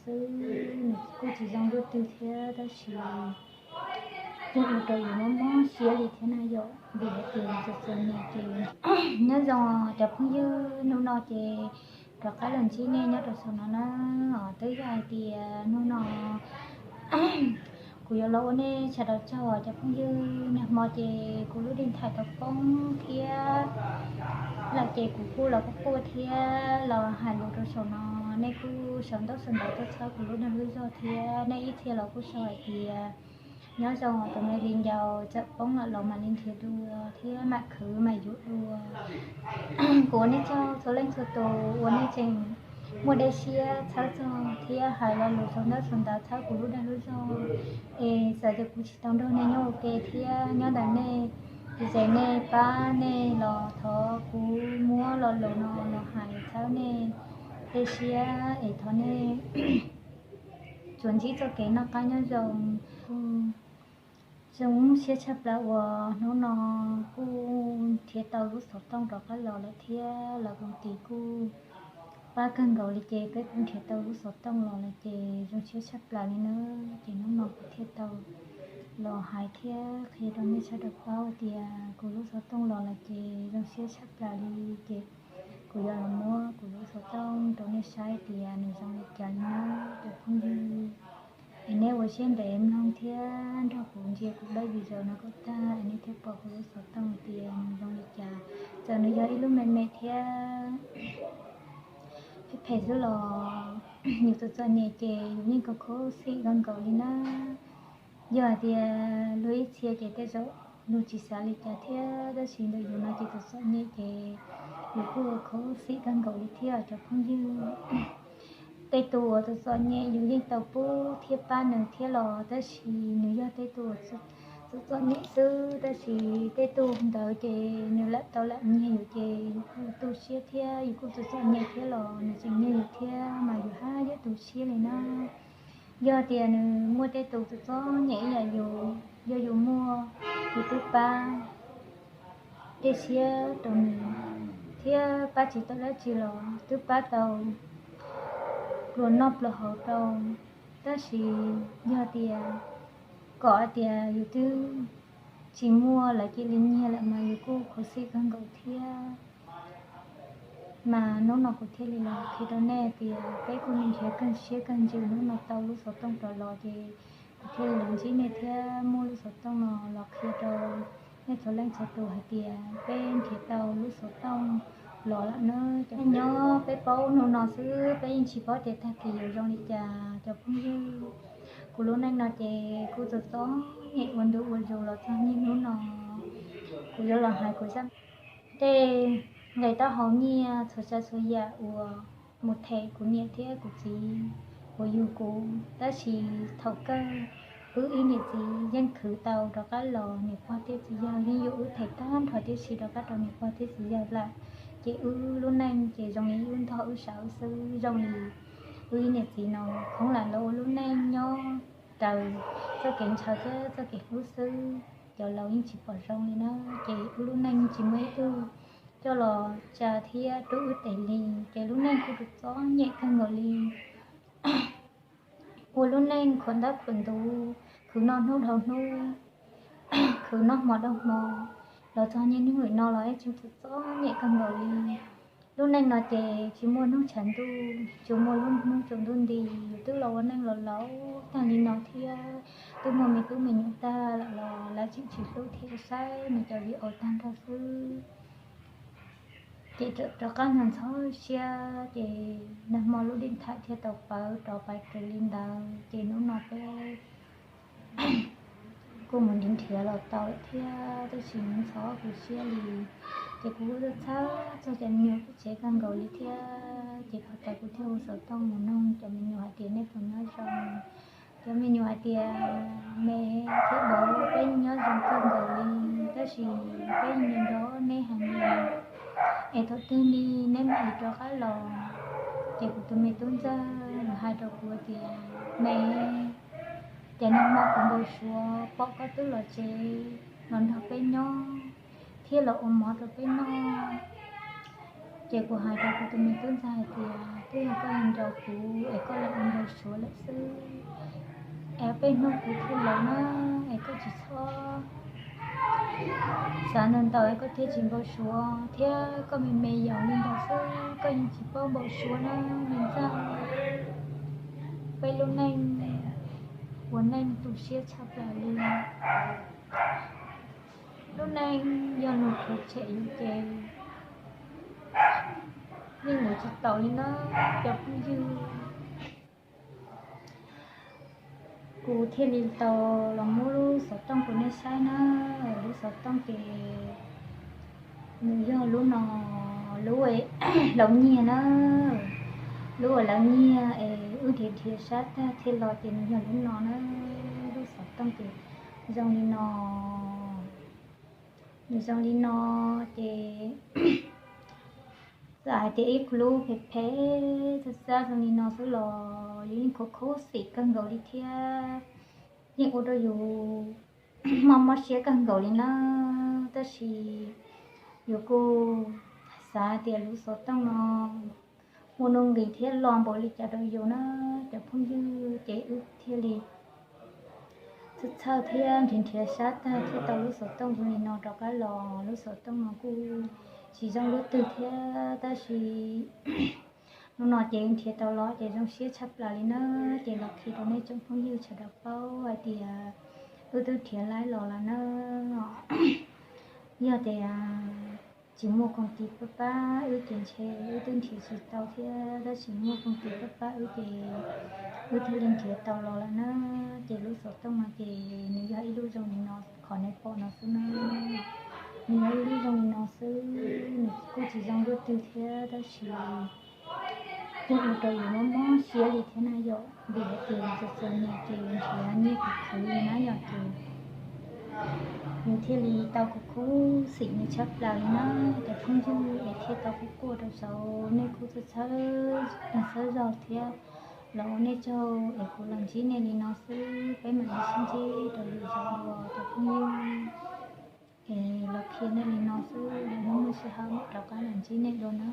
Nws kuj tsis zoo luaj twg thiab tab sis yeej ua rau yus mob mob siab li thiab na yom, vim hais tias txom txom nyem ces nyob zoo cov phooj ywg, hnub no ces rov qab los ntsib nej nyob rau saum no na. Twb yog hais tias hnub no kuv yuav los ua nej sawv daws tsaug cov phooj ywg. Nag hmo ces kuv lub dej thaim tau poob thiab lawm ces kuv kuj los quaj quaj thiab los hais lus rau saum no. Nej kuj sau ntaub sau ntawv tuaj txhawb kuv lub dag lub zog thiab nej ib txhia los kuj sau hais tias nyob zoo tus me viv ncaus txawm poob lawm los mam li nrhiav dua thiab mam khwv mam yuav dua. Kuv ua nej tsaug txhua leej txhua tus uas nej tseem muaj dej siab txhawb txog thiab hais lo lus sau ntaub sau ntawv txhawb kuv lub dag lub zog. Es txawm tias kuv tsis tau nrog nej nyob ua ke thiab nyob ntawm nej, ces nej pab nej los thov kuv muab lo lus no los hais txhawb nej dej siab es thov nej tsuas ntsib txoj kev noj qab nyob zoo. Zoo siab tshaj plaws uas hnub no kuj nrhiav tau lub xov tooj rov qab los lawm thiab lawv koom tis kuj pab kawg nkaus li ces peb kuj nrhiav tau lub xov tooj los lawm ces zoo siab tshaj plaws li na. Ces hnub no kuv thiaj tau los hais thiab qhia rau nej sawv daws paub tias kuv lub xov tooj los lawm ces zoo siab tshaj plaws li. Ces kuv yuav los muab kuv lub xov tooj rau nej saib tias nws zoo li cas li na cov phooj ywg. Es nej ua siab ntev mloog thiab nrog kuv ntsia kuv dab video no kom tag es nej thiaj pom kuv lub xov tooj tias nws zoo li cas. Txawm nws yog ib lub me me thiab phem phem xwb los yus txom txom nyem ces yus yeej kho khuv xim kawg nkaus li na. Yog hais tias luag ib txhia ces tej zaum luag tsis xav li cas thiab tab sis ntawm yus no ces txom txom nyem ces yus kuj khuv xim kawg nkaus li thiab cov phooj ywg. Tej tus uas txom txom nyem yus yeej tau pub thiab pab nws thiab los tab sis nws yog tej tus uas txom txom nyem xwb tab sis tej tus ntawd ces nws lam tau lam nyiag yus ces yus kuj tu siab thiab yus kuj txom txom nyem thiab los nws tseem nyiag yus thiab mas yus haj yam tu siab li na. Yog tias nws muaj tej tus txom txom nyem ib yam yus, yog yus muaj yus twb pab dej siab rau nws thiab pab tsis tau dab tsi los twb pab tau pluas noj pluas haus rau. Tab sis yog tias kom hais tias yus twb tsis muaj lawv cia li nyiag lawm mas yus kuj khuv xim kawg nkaus thiab. Mas hnub no kuv thiaj li los qhia rau nej tias peb kuj nrhiav kawg siab kawg ntsws hnub no tau lub xov tooj rov los ces kuv thiaj li los ntsib nej thiab muab lub xov tooj no los qhia rau nej txhua leej txhua tus hais tias peb nrhiav tau lub xov tooj los lawm na. Cov nyob peb paub hnub no xwb peb yeej tsis paub tias tag kis yuav zoo li cas cov phooj ywg. Kuv lub neej no ces kuj txom txom nyem ua ntu ua zus los txog niaj hnub no. Kuv yuav los hais kuv zaj tej nqe taub hau nyiaj txhua tsav txhua yam uas mus them kuv niam thiab kuv txiv uas yug kuv tab sis thaum kawg wb ib niam txiv yeej khwv tau rov qab los niam pog thiab txiv yawg yeej yuav wb them tag nrho tib si rov qab rau niam pog thiab txiv yawg lawm. Ces wb lub neej ces zoo li wb ntog wb sav wb xwb zoo li wb ib niam txiv no khoob lam los ua lub neej nyob raws txoj kev ntshaw thiab txoj kev hlub xwb. Cov laus yeej tsis pom zoo li na, ces wb lub neej tsis muaj ib tug coj los tsa thiab rub wb tes li, ces lub neej kuj txom txom nyem kawg nkaus li. Ua lub neej khuam ntab khuam ntuv, khwv noj hnub dhau hnub, khwv noj hmo dhau hmo, los txog niaj hnub no los yeej tseem txom txom nyem kawg nkaus li. Lub neej no ces tsis muaj hnub tshav ntuj, tsuas muaj lub hnub tsaus ntuj nti. Yus twb los ua neej los laus tag li no thiab twb muaj me tub me nyuam tag lawm los lawv tseem tsis hlub thiab saib nws cov video tag nrho xwb. Ces rov qab ntxhov siab ces nag hmo lub dej thaim thiaj tau pawv rov pais raws li ntawd ces hnub no peb kuj mus nrhiav nrhiav los tau lawm thiab tab sis ntxhov kuv siab li. Ces kuv kuj txhawj txog cov me nyuam pub tsev kawg nkaus li thiab ces qhov tas kuv thiaj hu xov tooj mus noog cov me nyuam hais tias nej puas nyob zoo. Cov me nyuam hais tias me thiab vauv peb nyob zoo kawg nkaus li tab sis peb nrog neb hais li es thaum twg li neb mam li rov qab los. Ces kuv tus me tub ntxawg hais rau kuv tias me, ces nag hmo kuv npau suav pom koj twb los tsev los nrog peb nyob thiab los ua mov rau peb noj. Ces kuv hais rau kuv tus me tub ntxawg hais tias twb yog koj nco kuv es koj los ua npau suav lawm xwb, es peb hnub kuv thiaj los na, es koj tsis txhob xav ntau ntau es koj thiaj tsis npau suav thiab. Koj me me yaus li ntawd xwb koj yeej tsis paub npau suav na me ntxawg. Peb lub neej ua neej tu siab tshaj plaws li. Lub neej yog nws khuv tshem yus ces yeej yuav tsis tau li na cov phooj ywg. Kuv thiaj li tau los muab lub xov tooj rau nej saib na. Lub xov tooj ces nws yog lub no, lub uas lawv nyiag na, lub uas lawv nyiag es wb nrhiav nrhiav sab tag thiaj los ces nws yog lub no na. Lub xov tooj ces zoo li no, nws zoo li no ces txawm hais tias ib lub phem phem xab xab zoo li no xwb los yus yeej khuv khuv xim kawg nkaus li thiab, yeej ua rau yus mob mob siab kawg nkaus li na. Tab sis yus kuj xav tias lub xov tooj no ua nuj nqis thiab lo npaum li cas rau yus na cov phooj ywg, ces wb thiaj li txhawj txhawj thiab nrhiav nrhiav sab tag thiaj tau lub xov tooj zoo li no rov qab los. Lub xov tooj no kuj tsis zoo luaj twg thiab, tab sis hnub no ces nrhiav tau los ces zoo siab tshaj plaws li na. Ces los qhia rau nej tsoom phooj ywg sawv daws paub hais tias wb twb nrhiav laib los lawm na. Yog tias tsis muaj koom tis pab pab wb ces ntshe wb twb nrhiav tsis tau thiab, tab sis muaj koom tis pab pab wb ces wb thiaj li nrhiav tau los lawm na. Ces lub xov tooj no ces nws yog ib lub zoo li no, qhov nej pom no xwb na. Nws yog ib lub zoo li no xwb, nws kuj tsis zoo luaj twg thiab, tab sis yeej ua rau yus mob mob siab li thiab na yom, vim hais tias txhua txhua niaj ces nrhiav nyiaj khwv khwv li na yom, ces nws thiaj li tau khuv khuv xim nws tshaj plaws li na. Cov phooj ywg es thiaj tau kuj quaj rau saud, nej kuj txhawb txhawb zog thiab los ua nej tsaug es kuv los ntsib nej li no xwb, peb mam li sib ntsib rau lwm zaus dua cov phooj ywg. Es los qhia nej li no xwb, lwm hnub muaj sij hawm mam rov qab los ntsib nej dua na.